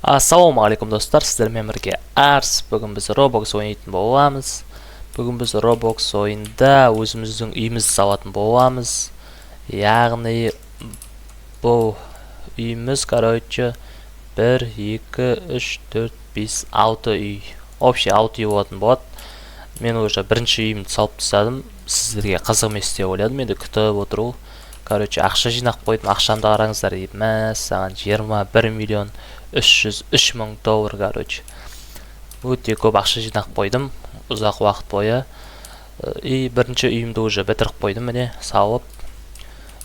Ассалаумағалейкум, достар! Сіздермен бірге Арс. Бүгін біз Roblox ойнайтын боламыз. Бүгін біз Roblox ойында өзіміздің үйімізді салатын боламыз. Яғни бұл үйіміз, короче, 1, 2, 3, 4, 5, 6 үй. Общий 6 үй болатын болады. Мен уже бірінші үйімді салып тастадым. Сіздерге қызық емес деп ойладым енді күтіп отыру. Короче, ақша жинап қойдым. Ақшамды қараңыздар, мәссаған, 21 миллион 303 мың доллар. Короче, өте көп ақша жинап қойдым ұзақ уақыт бойы. И бірінші үйімді уже бітіріп қойдым, міне, салып.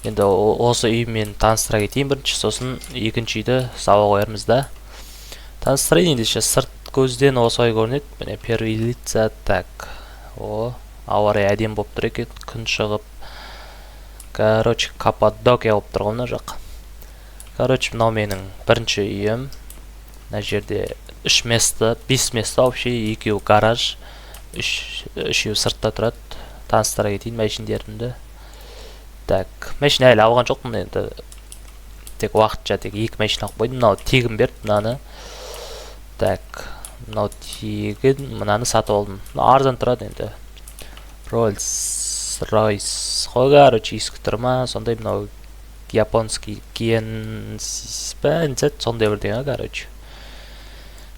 Енді осы үйіммен таныстыра кетейін бірінші, сосын екінші үйді сала қоярмыз да. Таныстырайын ендеше. Сырт көзден осылай көрінеді, міне, первый лица. Так, о, ауа райы әдемі болып тұр екен, күн шығып. Короче, Каппадокия болып тұр ғой мына жақ. Короче, мынау менің бірінші үйім. Мына жерде үш место, бес место вообще, екеуі гараж, үшеуі сыртта тұрады. Таныстыра кетейін мәшиндерімді. Так, машина әлі алған жоқпын енді, тек уақытша тек екі машина алып қойдым. Мынау тегін берді мынаны. Так, мынау тегін, мынаны сатып алдым. Мынау арзан тұрады енді, Роллс Ройс қой, короче, ескі тұр ма сондай. Мынау японский Генсис па, сондай бірдеңе, короче.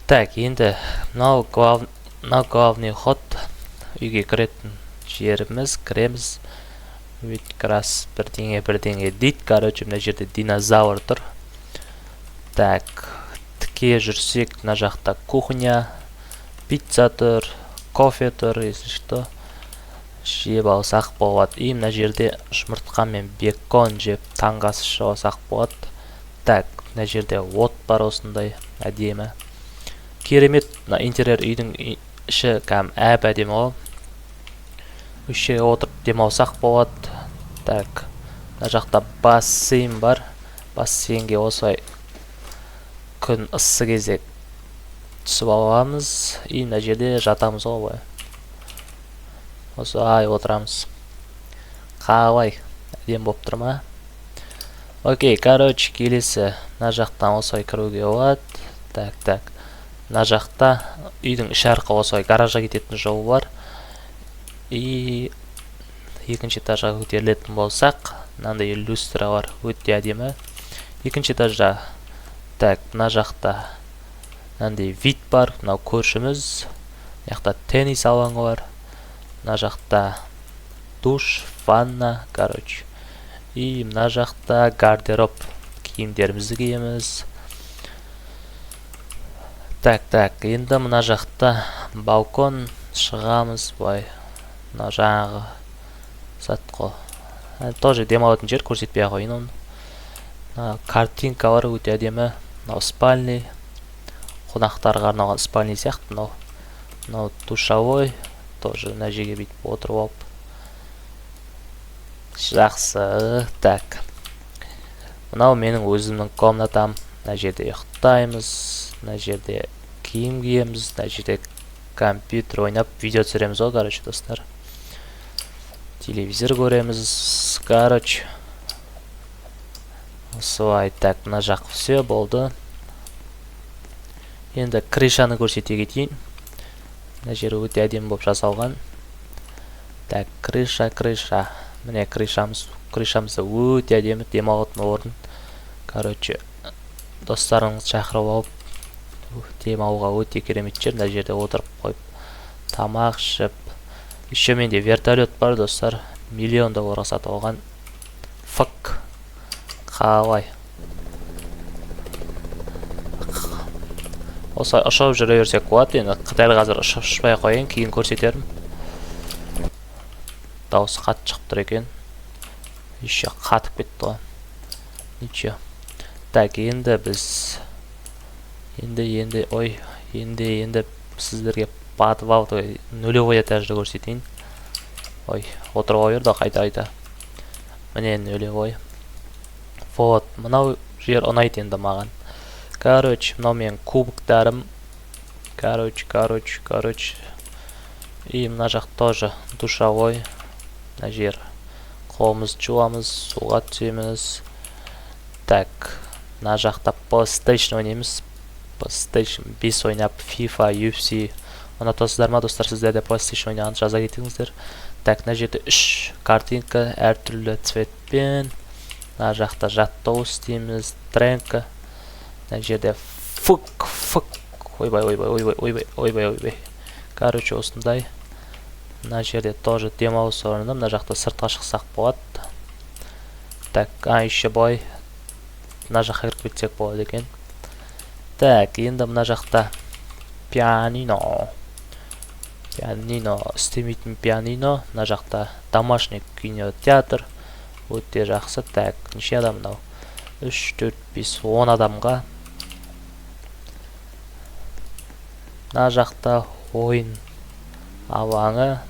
Так, енді мынау главный ход, үйге кіретін жеріміз. Кіреміз, крас бірдеңе бірдеңе дейді. Короче, мына жерде динозавр тұр. Так, тіке жүрсек, мына жақта кухня, пицца тұр, кофе тұр, если что, жеп алсақ болады. И мына жерде жұмыртқа мен бекон жеп, таңғы ас ішіп алсақ болады. Так, мына жерде от бар, осындай әдемі, керемет. Мына интерьер, үйдің іші кәдімгі әп әдемі ғой. Осы жерге отырып демалсақ болады. Так, мына жақта бассейн бар. Бассейнге осылай күн ыссы кезде түсіп аламыз и мына жерде жатамыз ғой, былай осылай отырамыз. Қалай, әдемі болып тұр ма? Окей, короче, келесі мына жақтан осылай кіруге болады. Так, так, мына жақта үйдің іші арқылы осылай гаражға кететін жол бар. И екінші этажға көтерілетін болсақ, мынандай люстра бар, өте әдемі екінші этажда. Так, мына жақта мынандай вид бар. Мынау көршіміз. Мына жақта теннис алаңы бар. Мына жақта душ, ванна, короче. И мына жақта гардероб, киімдерімізді киеміз. Так, так, енді мына жақта балкон, шығамыз былай. Мына жаңағы зат қой. Тоже демалатын жер, көрсетпей ақ қояйын оны. Мына картинка бар, өте әдемі. Мынау спальный, қонақтарға арналған спальный сияқты мынау. Мынау душевой тоже, мына жерге бүйтіп отырып алып жақсы. Так, мынау менің өзімнің комнатам. Мына жерде ұйықтаймыз, мына жерде киім киеміз, мына жерде компьютер ойнап, видео түсіреміз ғой, короче, достар, телевизор көреміз, короче, осылай. Так, мына жақ все болды. Енді крышаны көрсете кетейін. Мына жері өте әдемі болып жасалған. Так, крыша, крыша, міне, крышамыз. Крышамыз да өте әдемі, демалатын орын. Короче, достарыңызды шақырып алып демалуға өте керемет жер. Мына жерде отырып қойып, тамақ ішіп. Еще менде вертолет бар, достар, миллион долларға сатып алған. Фк, қалай, осылай ұшып жүре берсек болады. Енді дәл қазір ұшып ұшпай ақ қояйын, кейін көрсетермін. Дауысы қатты шығып тұр екен, еще қатып кетті ғой. Ничего. Так, енді біз енді ой, енді сіздерге подвал, нулевой этажды көрсетейін. Ой, отырып ала берді қайта қайта. Міне, нулевой. Вот мынау жер ұнайды енді маған. Короче, мынау менің кубоктарым. Короче, короче, короче, и мына жақ тоже душевой. Мына жер қолымызды жуамыз, суға түсеміз. Так, мына жақта PlayStation ойнаймыз. PlayStation 5 ойнап, FIFA, UFC ұнатасыздар ма, достар? Сіздер де PlayStation ойнағанды жаза кетіңіздер. Так, мына жерде үш картинка әртүрлі цветпен. Мына жақта жаттығу істейміз, тренка. Мына жерде фук, фук. Ойбай, ойбай, ойбай, ойбай, ойбай, ойбай. Короче, осындай. Мына жерде тоже демалыс орны. Мына жақта сыртқа шықсақ болады. Так, а еще былай мына жаққа кіріп кетсек болады екен. Так, енді мына жақта пианино. Пианино, істемейтін пианино. Мына жақта домашний кинотеатр. Өте жақсы. Так, неше адам мынау? 3, 4, 5, 10 адамға. Мына жақта ойын алаңы.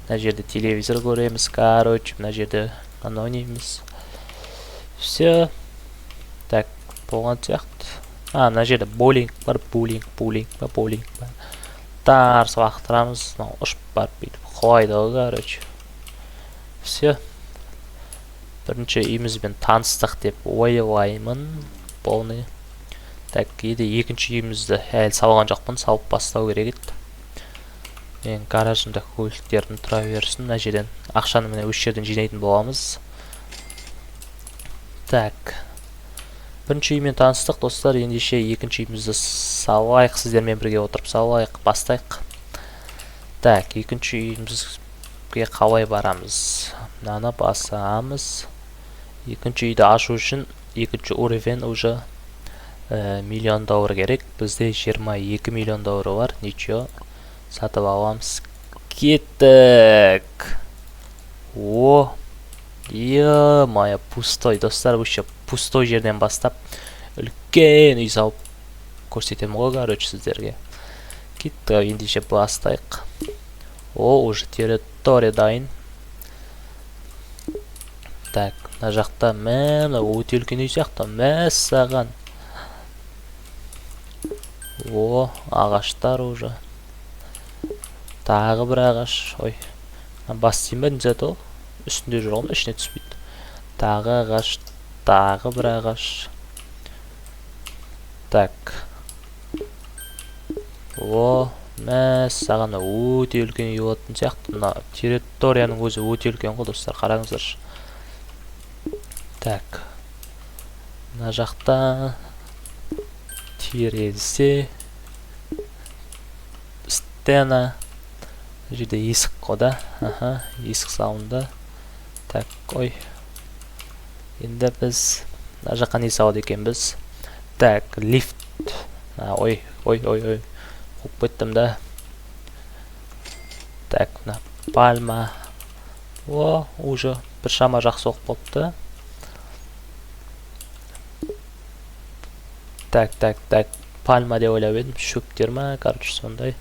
Мына жерде телевизор көреміз. Короче, мына жерде ана ойнаймыз. Все. Так, болған сияқты. А, мына жерде боулинг бар, боулинг, боулинг па, боулинг па. Тарс лақтырамыз, мынау ұшып барып бүйтіп құлайды ғой, короче. Все. Бірінші үйімізбен таныстық деп ойлаймын. Полный. Так, енді екінші үйімізді әлі салған жоқпын, салып бастау керек еді. Мен гаражымда көліктерім тұра берсін. Мына жерден ақшаны міне осы жерден жинайтын боламыз. Так. Бірінші үймен таныстық, достар. Ендеше екінші үйімізді салайық, сіздермен бірге отырып салайық, бастайық. Так, екінші үйімізге қалай барамыз? Мынаны басамыз. Екінші үйді ашу үшін екінші уровень уже миллион доллар керек. Бізде 22 миллион доллар бар. Ничего. Сатып аламыз. Кеттік. О, ё-моё, пустой, достар, вообще пустой жерден бастап үлкен үй салып көрсетемін ғой, короче, сіздерге. Кеттік, ендеше бастайық. О, уже территория дайын. Так, мына жақта, мә, мына өте үлкен үй сияқты. Мәссаған. О, ағаштар уже. Тағы бір ағаш. Ой, бас тиін ба, не зат ол? Үстінде жүр ғой, ішіне түспейді. Тағы ағаш, тағы бір ағаш. Так. О, мәссаған, өте үлкен үй болатын сияқты. Мына территорияның өзі өте үлкен ғой, достар, қараңыздаршы. Так. Мына жақта терезе, стена. Мына жерде есік қой да. Аха, есік салынды. Так, ой. Енді біз мына жаққа не салады екенбіз? Так, лифт. А, ой, ой, ой, ой. Қуып кеттім да. Так, мына пальма. О, уже біршама жақсы болып қалыпты. Так, так, так. Пальма деп ойлап едім. Шөптер ма, короче, сондай.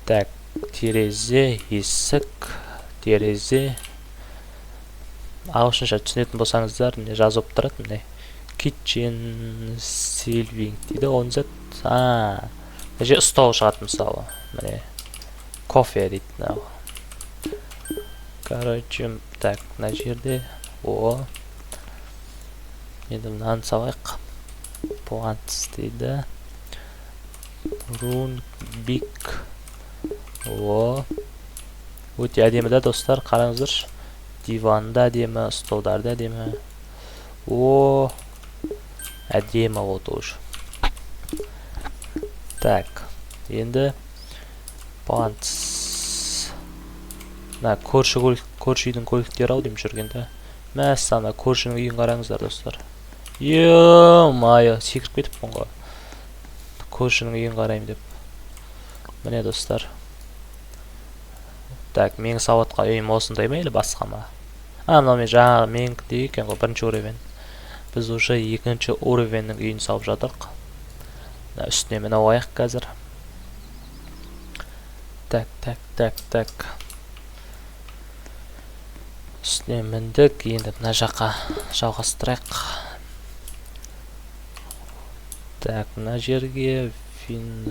Так, терезе, есік, терезе. Ағылшынша түсінетін болсаңыздар, міне жазылып тұрады, міне. Kitchen shelving дейді, оны зат. А, мына жерде стол шығады, мысалы. Міне. Кофе дейді мынау. Короче, так, мына жерде, о. Енді мынаны салайық. Plants дейді. Run big. О. Өте әдемі да, достар, қараңыздаршы. Диван да әдемі, столдар да әдемі. О, әдемі болды уже. Так, енді plants. Мына көрші көлік, көрші үйдің көліктері ау деймін жүргенде. Мәссаған, көршінің үйін қараңыздар, достар. Ё-моё, секіріп кетіппін ғой. Көршінің үйін қараймын деп. Міне, достар. Так, менің салып жатқан үйім осындай ма или басқа ма? А, мынау мен жаңағы менікіндей екен ғой, бірінші уровень. Біз уже екінші уровеньнің үйін салып жатырық. Мына үстіне мініп алайық қазір. Так, так, так, так. Үстіне міндік, енді мына жаққа жалғастырайық. Так, мына жерге фин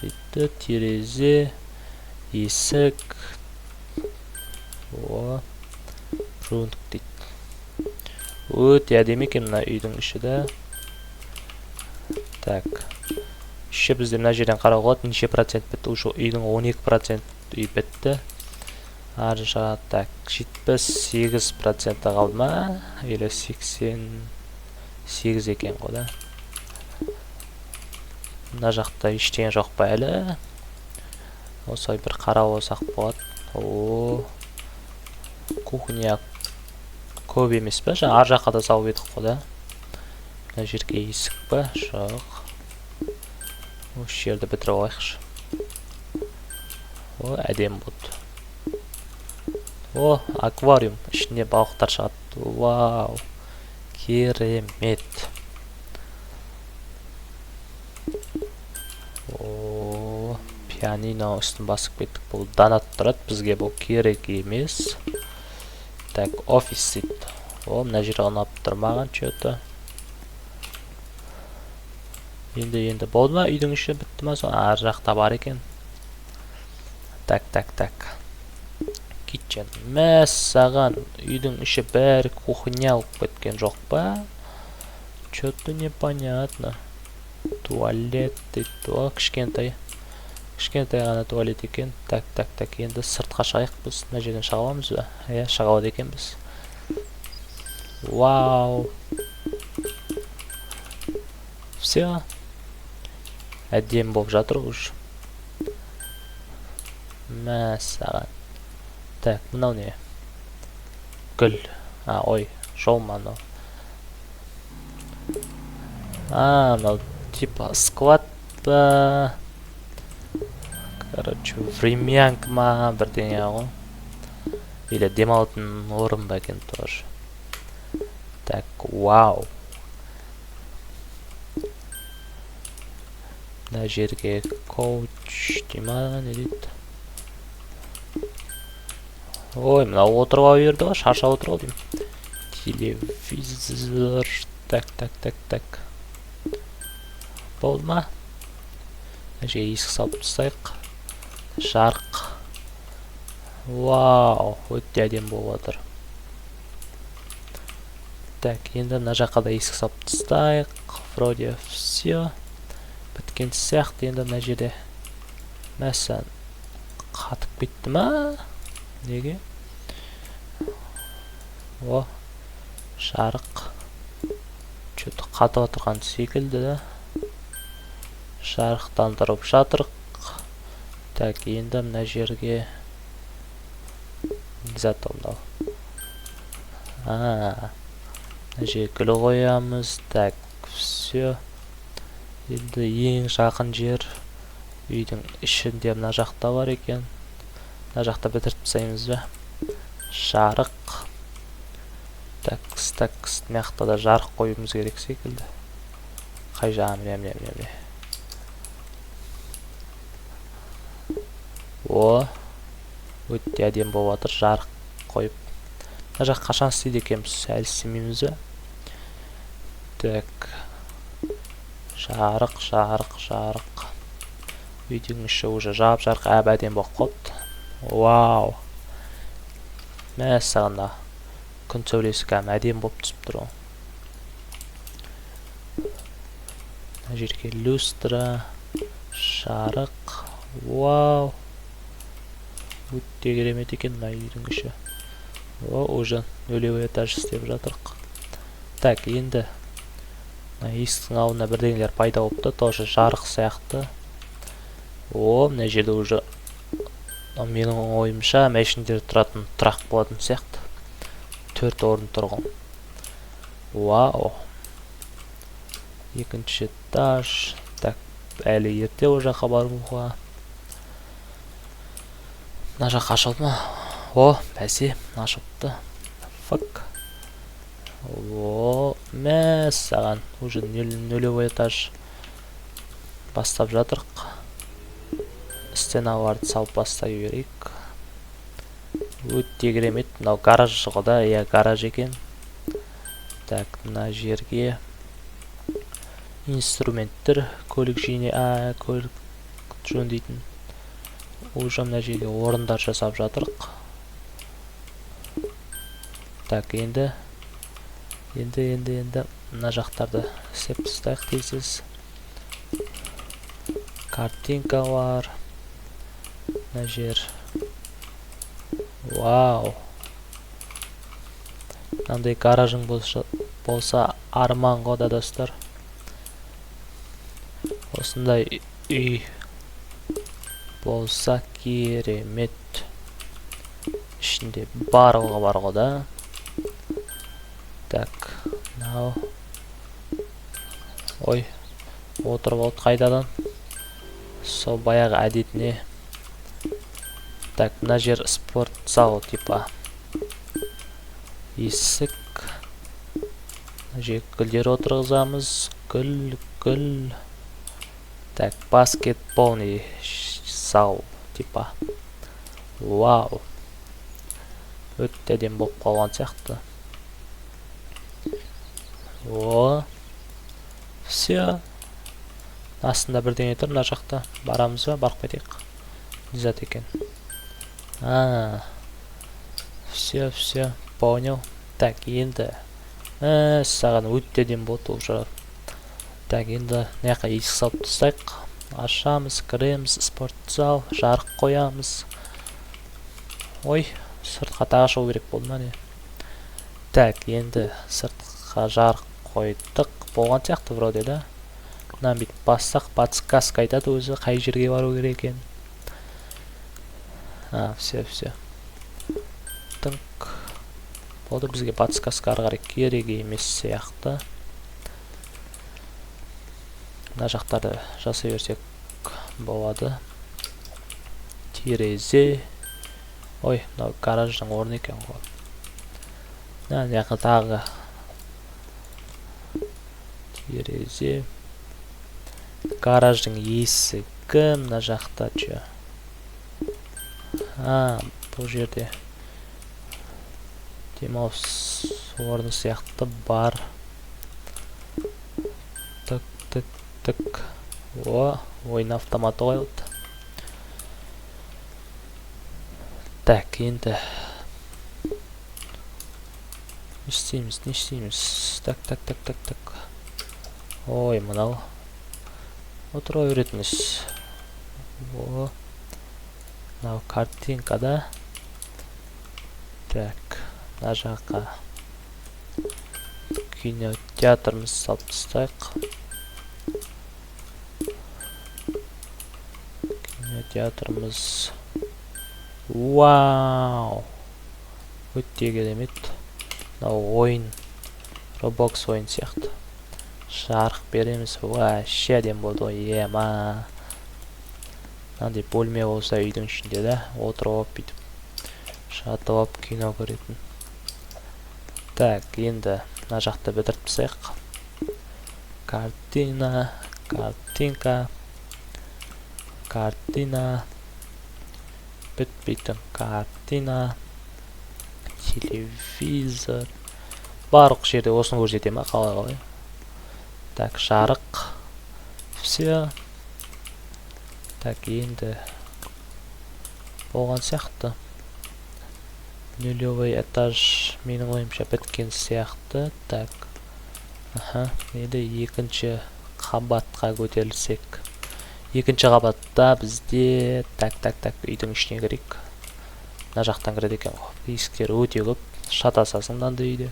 дейді, терезе, есік. О, фрунт дейді. Өте әдемі екен мына үйдің іші да. Так, еще бізде мына жерден қарауға болады, неше процент бітті. Уже үйдің 12% үй бітті. Ар жағы, так, 78% қалды ма? Или 88 екен ғой да. Мына жақта ештеңе жоқ па әлі? Осылай бір қарап алсақ болады. О, кухня көп емес па? Жаңа ар жаққа да салып едік қой да. Мына жерге есік па? Жоқ. Осы жерді бітіріп алайықшы. О, әдемі болды. О, аквариум. Ішінде балықтар шығады. Вау. Керемет. О, пианино үстін басып кеттік. Бұл донат тұрады, бізге бұл керек емес. Так, офис дейді. О, мына жер ұнап тұр маған чё-то. Енді болды ма? Үйдің іші бітті ма? Сол ар жақта бар екен. Так, так, так. Kitchen. Мәссаған, үйдің іші бәрі кухня болып кеткен жоқ па? Чё-то непонятно. Туалет дейді. О, кішкентай. Кішкентай ғана туалет екен. Так, так, так. Енді сыртқа шығайық біз. Мына жерден шыға аламыз ба? Иә, шыға алады екенбіз. Вау. Все. Әдемі болып жатыр уже. Мәссаған. Так, мынау не? Гүл. А, ой, жол ма мынау? А, мынау типа склад па? Короче, времянка ма бірдеңе ғой. Или демалатын орын ба екен тоже. Так, вау. Мына жерге коуч дей ма, не дейді? Ой, мынау отырып алып берді ғой, шаршап отыр ғой деймін. Телевизор. Так, так, так, так. Болды ма? Мына жерге есік салып тастайық. Жарық. Вау, өте әдемі болып жатыр. Так, енді мына жаққа да есік салып тастайық. Вроде все. Біткен сияқты. Енді мына жерде мәссаған, қатып кетті ма? Неге? О, жарық. Чё-то қатып отырған секілді да. Жарықтандырып жатырық. Так, енді мына жерге не зат ол мынау? А, мына жерге гүл қоямыз. Так, все. Енді ең жақын жер үйдің ішінде мына жақта бар екен. Мына жақта бітіріп тастаймыз ба? Жарық. Так, так, мына жақта да жарық қоюымыз керек секілді. Қай жағы? Міне, міне, міне, міне. О, өте әдемі болып жатыр, жарық қойып. Мына жақ қашан істейді екенбіз? Әлі істемейміз бе? Так. Жарық, жарық, жарық. Үйдің іші уже жап-жарық, әп-әдемі болып қалыпты. Вау. Мәссаған, мына күн сәулесі кәдімгі әдемі болып түсіп тұр ғой. Мына жерге люстра, жарық. Вау. Өте керемет екен мына үйдің іші. О, уже нулевой этаж істеп жатырық. Так, енді мына есіктің алдына бірдеңелер пайда болыпты, тоже жарық сияқты. О, мына жерде уже менің ойымша мәшіндер тұратын тұрақ болатын сияқты. 4 орын тұрған. Вау. Екінші этаж. Так, әлі ерте ол жаққа баруға. Мына жаққа ашылды ма? О, бәсе, ашылыпты. Фак. О, мәссаған, уже нулевой этаж бастап жатырық. Стеналарды салып бастай берейік. Өте керемет. Мынау гараж ғой да, иә, гараж екен. Так, мына жерге инструменттер, көлік жине, а, көлік жөндейтін. Уже мына жерге орындар жасап жатырық. Так, енді мына жақтарды істеп тастайық тез-тез. Картинка бар. Мына жер. Вау. Мынандай гаражың болса арман ғой да, достар. Осындай үй болса керемет. Ішінде барлығы бар ғой да. Так, мынау. Ой, отырып алды қайтадан. Сол баяғы әдетіне. Так, мына жер спорт зал типа. Есік. Мына жерге гүлдер отырғызамыз. Гүл, гүл. Так, баскетбольный зал типа. Вау. Өте әдемі болып қалған сияқты. О. Все. Астында бірдеңе тұр мына жақта. Барамыз ба? Барып қайтайық. Не зат екен? А. Все, все, понял. Так, енді. Саған өте әдемі болды уже. Так, енді мына жаққа есік салып тастайық. Ашамыз, кіреміз, спорт зал, жарық қоямыз. Ой, сыртқа тағы шығу керек болды ма не? Так, енді сыртқа жарық қойдық. Болған сияқты вроде да. Мынаны бүйтіп бассақ, подсказка айтады өзі қай жерге бару керек екен. А, все, все. Тыңк. Болды, бізге подсказка ары қарай керек емес сияқты. Мына жақтарды жасай берсек болады. Терезе. Ой, мынау гараждың орны екен ғой. Мына жаққа тағы терезе. Гараждың есігі мына жақта че? А, бұл жерде демалыс орны сияқты бар. Тік, тік, тік. О, ойын автоматы қойылды. Так, енді не істейміз, не істейміз? Так, так, так, так, так. Ой, мынау отыра беретін іс. О, мынау картинкада. Так, мына жаққа кинотеатрымыз салып тастайық. Кинотеатрымыз. Вау! Өте керемет. Мынау ойын, Roblox ойын сияқты. Жарық береміз. Вообще әдемі болды ғой. Ема. Мынандай бөлме болса үйдің ішінде да, отырып алып бүйтіп жатып алып кино көретін. Так, енді мына жақты бітіріп тастайық. Картина, картинка, картина, бітпейтін картина, телевизор. Барлық жерде осыны көрсете ма, қалай қалай? Так, жарық. Все. Так, енді болған сияқты. Нулевой этаж менің ойымша біткен сияқты. Так. Аха, енді екінші қабатқа көтерілсек. Екінші қабатта бізде так, так, так, үйдің ішіне кірейік. Мына жақтан кіреді екен ғой. Есіктер өте көп. Шатасасың мынандай үйде.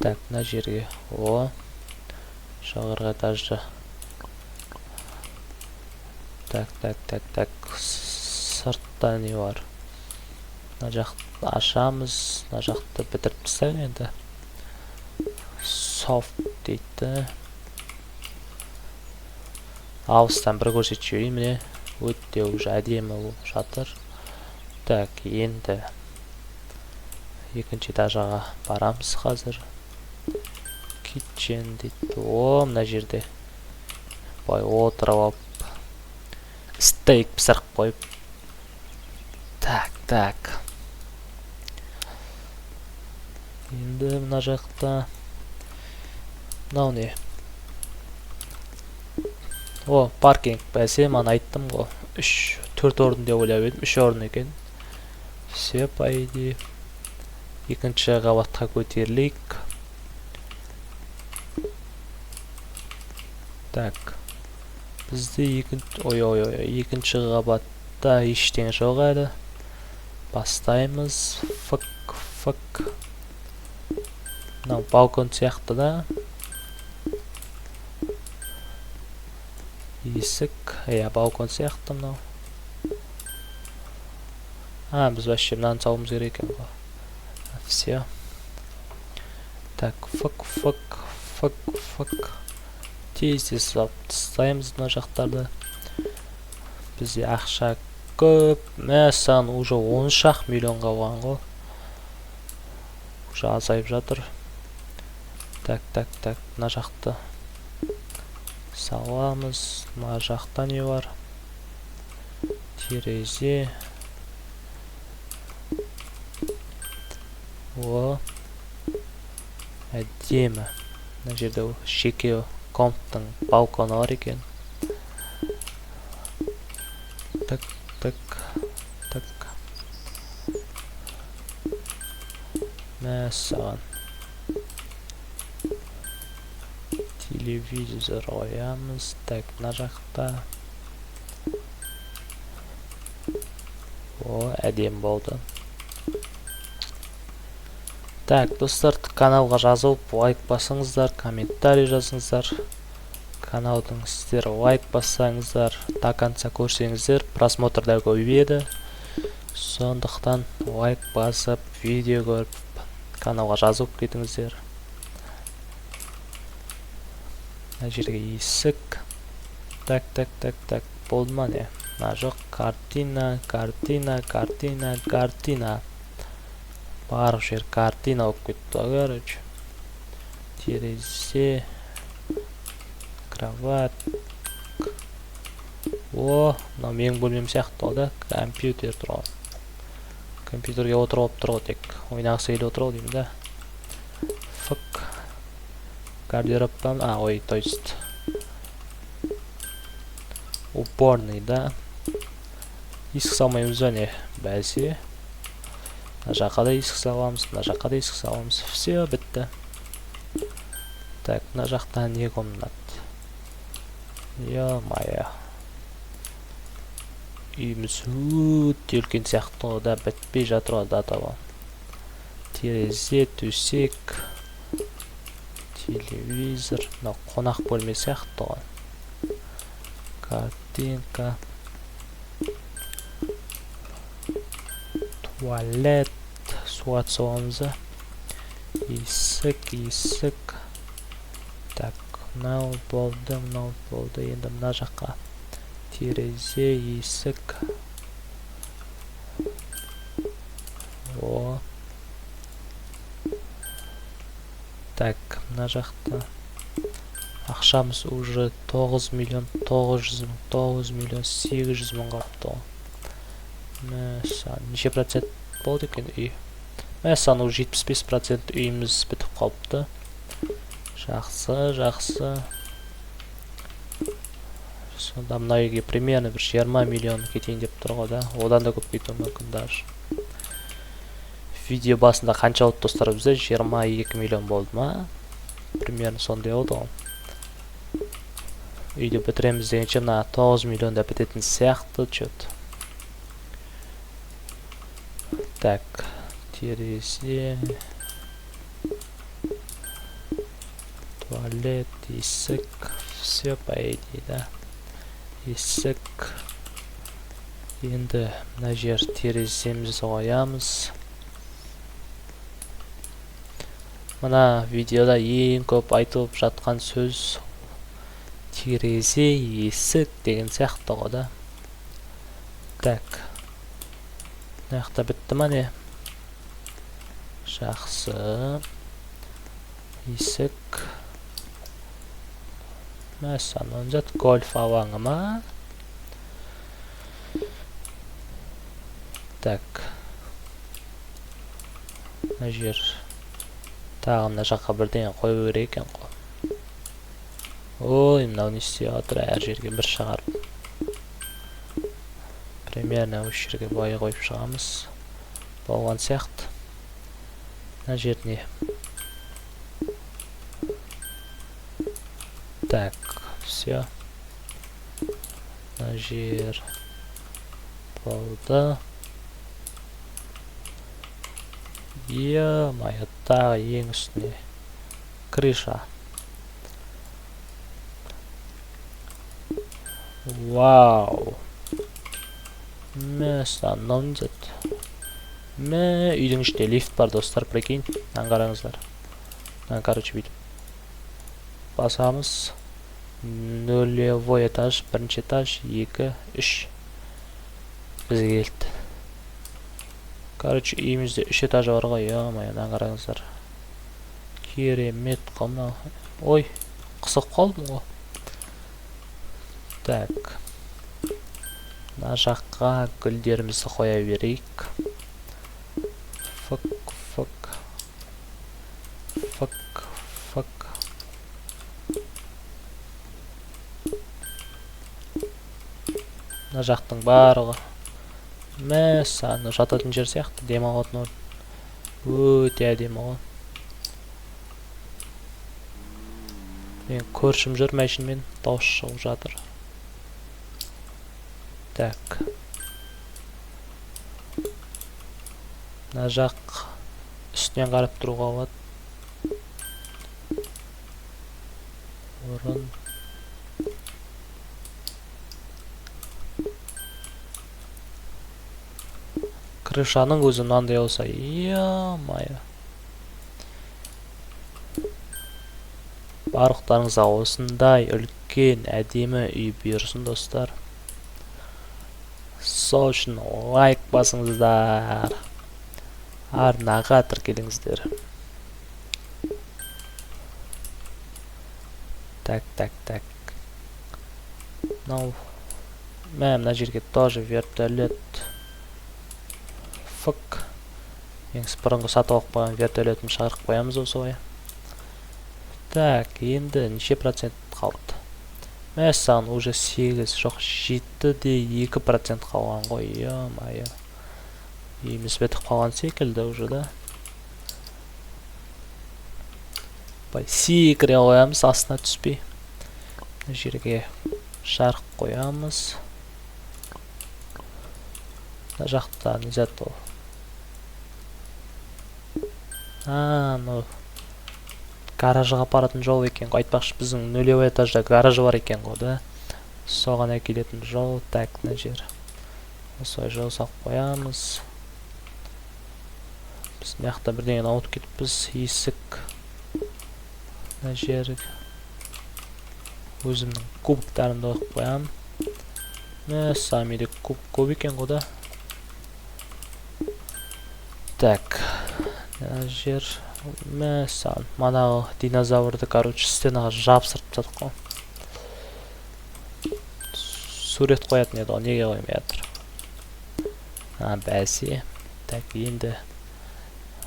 Так, мына жерге. О. Жоғарғы этажда. Так, так, так, так. Сыртта не бар? Мына жақты ашамыз. Мына жақты бітіріп тастайық енді. Софт дейді. Алыстан бір көрсетіп жіберейін, міне. Өте уже әдемі болып жатыр. Так, енді екінші этажға барамыз қазір. Kitchen дейді. О, мына жерде былай отырып алып стейк пісіріп қойып. Так, так. Енді мына жақта мынау не? О, паркинг. Бәсе, мана айттым ғой. 3, 4 орын деп ойлап едім. 3 орын екен. Все, по идее. Екінші қабатқа көтерілейік. Так. Бізде екінші қабатта ештеңе жоқ әлі. Бастаймыз. Фк, фк. Мынау балкон сияқты да. Есік, иә, балкон сияқты мынау. А, біз вообще мынаны салуымыз керек екен ғой. Все. Так, фк, фк, фк, фк. Тез-тез салып тастаймыз мына жақтарды. Бізде ақша көп. Мәссаған, уже 13 миллион қалған ғой. Уже азайып жатыр. Так, так, так, мына жақты саламыз. Мына жақта не бар? Терезе. О, әдемі. Мына жерде жеке комнаттың балконы бар екен. Так, так, так. Мәссаған. Телевизор қоямыз. Так, мына жақта. О, әдемі болды. Так, достар, каналға жазылып, лайк басыңыздар, комментарий жазыңыздар. Каналдың сіздер лайк бассаңыздар, до конца көрсеңіздер, просмотр да көбейеді. Сондықтан лайк басып, видео көріп, каналға жазылып кетіңіздер. Мына жерге есік. Так, так, так, так, болды ма не? Мына жоқ, картина, картина, картина, картина. Барлық жер картина болып кетті ғой, короче. Терезе, кровать. О, мынау менің бөлмем сияқты ғой да, компьютер тұр ғой. Компьютерге отырып алып тұр ғой, тек ойнағысы келіп отыр ғой деймін да. Фк. Гардероб па? А, ой, то есть уборный, да. Есік салмаймыз ба не? Бәсе. Мына жаққа да есік саламыз, мына жаққа да есік саламыз. Все, бітті. Так, мына жақта не комнат? Ё-моё. Үйіміз өте үлкен сияқты ғой да, бітпей жатыр ғой да табан. Терезе, төсек, телевизор, мынау қонақ бөлме сияқты ғой. Картинка. Туалет, суға түсіп да. Есік, есік. Так, мынау болды, мынау болды. Енді мына жаққа терезе, есік. О. Так, мына жақта ақшамыз уже 9 миллион 900 мың, 9 миллион 800 мың қалыпты ғой. Мәссаған, неше процент болды екен үй? Мәссаған, уже 75% үйіміз бітіп қалыпты. Жақсы, жақсы. Сонда мына үйге примерно бір 20 миллион кетейін деп тұр ғой да. Одан да көп кетуі мүмкін даже. Видео басында қанша болды достар бізде? 22 миллион болды ма? Примерно сондай болды ғой. Үйді бітіреміз дегенше мына 9 миллионда бітетін сияқты чё-то. Так, терезе, туалет, есік, все по идее, да. Есік. Енді мына жер тереземізді қоямыз. Мына видеода ең көп айтылып жатқан сөз терезе, есік деген сияқты ғой да. Так. Мына жақта бітті ма не? Жақсы. Есік. Мәссаған, зат гольф алаңы ма? Так. Мына жер. Тағы мына жаққа бірдеңе қою керек екен ғой. Ой, мынау не істеп жатыр? Әр жерге бір шығарып. Примерно осы жерге былай қойып шығамыз. Болған сияқты. Мына жер не? Так, все. Мына жер болды. Е-мое, тағы ең үстіне крыша. Вау. Мәссаған, мынау не зат? Мә, үйдің ішінде лифт бар, достар, прикинь. Мынаны қараңыздар. Мынаны, короче, бүйтіп басамыз. Нулевой этаж, бірінші этаж, 2, 3. Бізге келді. Короче, үйімізде 3 этаж бар ғой, ё-моё, мынаны қараңыздар. Керемет қой мынау. Ой, қысып қалдым ғой. Так. Мына жаққа гүлдерімізді қоя берейік. Фк, фк. Фк, фк. Мына жақтың барлығы. Мәссаған, мынау жататын жер сияқты, демалатын орын. Өте әдемі ғой. Мен көршім жүр мәшінмен, дауыс шығып жатыр. Так. Мына жақ үстінен қарап тұруға болады. Орын. Крышаның өзі мынандай болса, ё-моё. Барлықтарыңызға осындай үлкен әдемі үй бұйырсын, достар. Сол үшін лайк басыңыздар. Арнаға тіркеліңіздер. Так, так, так. Мынау, мә, мына жерге тоже вертолет. Фк. Ең бұрынғы сатып алып қойған вертолетін шығарып қоямыз осылай. Так, енді неше процент қалды? Мәссаған, уже 8, жоқ, жеті де екі процент қалған ғой, ё-моё. Үйіміз бітіп қалған секілді уже, да? Былай секіре қоямыз, астына түспей. Мына жерге жарық қоямыз. Мына жақта не зат ол? А, мынау гаражға апаратын жол екен ғой. Айтпақшы, біздің нулевой этажда гараж бар екен ғой, да? Соған әкелетін жол. Так, мына жер. Осылай жол салып қоямыз. Біз мына жақта бірдеңені ұмытып кетіппіз. Есік. Мына жер. Өзімнің кубоктарымды қойып қоямын. Мәссаған, менде куб көп екен ғой, да? Так. Мына жер. Мәссаған, манағы динозаврды, короче, стенаға жабыстырып тастадық қой. Сурет қоятын еді ғой, неге қоймай жатыр? А, бәсе. Так, енді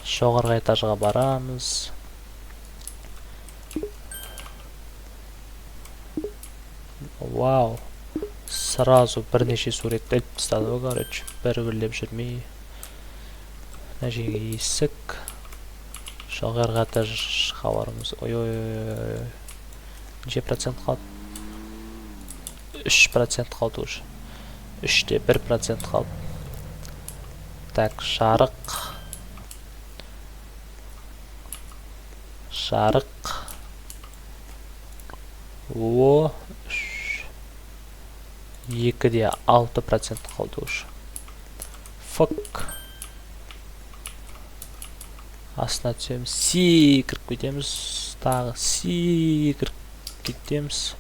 жоғарғы этажға барамыз. Вау. Сразу бірнеше суретті іліп тастады ғой, короче. Бір-бірлеп жүрмей. Мына жерге есік. Жоғарғы этажға барамыз. Ой, ой, ой, ой, ой. Неше процент қалды? Үш процент қалды уже. Үште бір процент қалды. Так, жарық. Жарық. О, үш. Екі де алты процент қалды уже. Фок. Астына түсеміз, секіріп кетеміз, тағы секіріп кетеміз.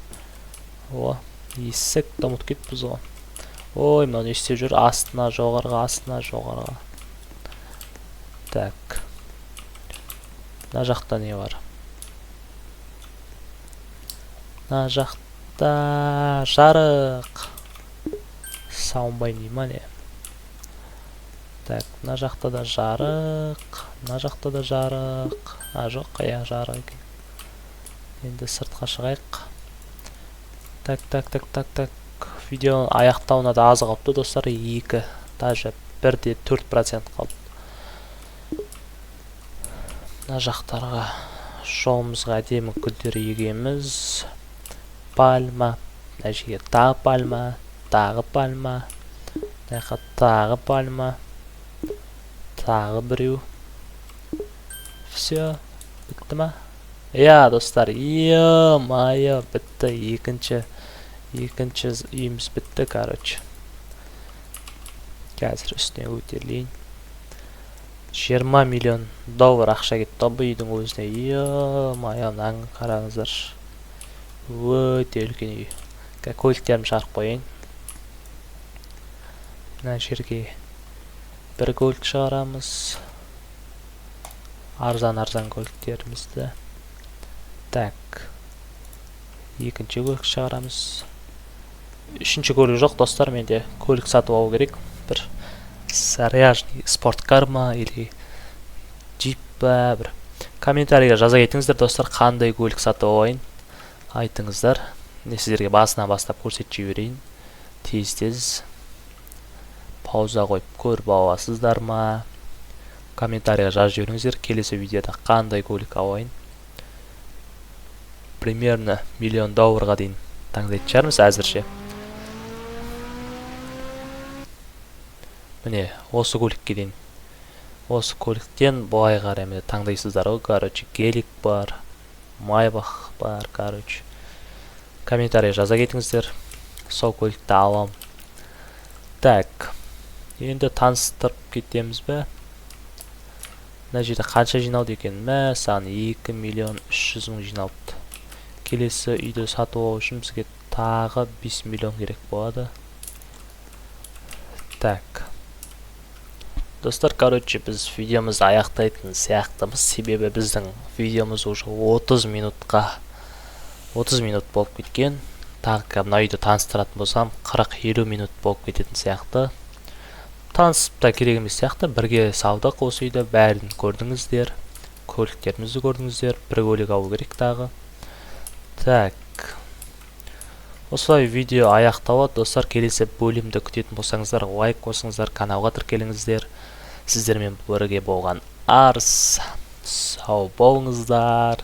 О, есік ұмытып кетіппіз ғой. Ой, мынау не істеп жүр? Астына, жоғарыға, астына, жоғарыға. Так. Мына жақта не бар? Мына жақта жарық. Саунбай дей ма не? Так, мына жақта да жарық, мына жақта да жарық. А, жоқ, иә, жарық екен. Енді сыртқа шығайық. Так, так, так, так, так. Видеоның аяқтауына да аз қалыпты, достар. 2, даже бір де төрт процент қалды. Мына жақтарға жолымызға әдемі гүлдер егеміз. Пальма, мына жерге тағы пальма. Тағы пальма. Мына жаққа тағы пальма. Тағы біреу. Все, бітті ма? Иә, достар, ё-моё, бітті. Екінші үйіміз бітті, короче. Қазір үстіне көтерілейін. 20 миллион доллар ақша кетті бұл үйдің өзіне. Ё-моё, мынаны қараңыздаршы. Өте үлкен үй. Қазір көліктерімді шығарып қояйын. Мына жерге бір көлік шығарамыз. Арзан-арзан көліктерімізді. Так. Екінші көлік шығарамыз. Үшінші көлік жоқ, достар, менде көлік сатып алу керек. Бір заряженный спорткар ма или джип па, бір комментарийге жаза кетіңіздер, достар, қандай көлік сатып алайын, айтыңыздар. Мен сіздерге басынан бастап көрсетіп жіберейін. Тез-тез пауза қойып көріп аласыздар ма? Комментарийға жазып жіберіңіздер, келесі видеода қандай көлік алайын. Примерно миллион долларға дейін таңдайтын шығармыз әзірше. Міне, осы көлікке дейін. Осы көліктен былай қарай міне таңдайсыздар ғой, короче, гелик бар, майбах бар, короче. Комментарий жаза кетіңіздер. Сол көлікті алам. Так. Енді таныстырып кетеміз бе? Мына жерде қанша жиналды екен? Мә, саған 2 миллион 300 мың жиналыпты. Келесі үйді сатып алу үшін бізге тағы 5 миллион керек болады. Так. Достар, короче, біз видеомызды аяқтайтын сияқтымыз, себебі біздің видеомыз уже 30 минутқа 30 минут болып кеткен. Тағы мына үйді таныстыратын болсам, 40-50 минут болып кететін сияқты. Танысып та керек емес сияқты, бірге салдық осы үйді, бәрін көрдіңіздер, көліктерімізді көрдіңіздер, бір көлік алу керек тағы. Так. Осылай видео аяқталады, достар. Келесі бөлімді күтетін болсаңыздар, лайк қосыңыздар, каналға тіркеліңіздер. Сіздермен бірге болған Арс. Сау болыңыздар.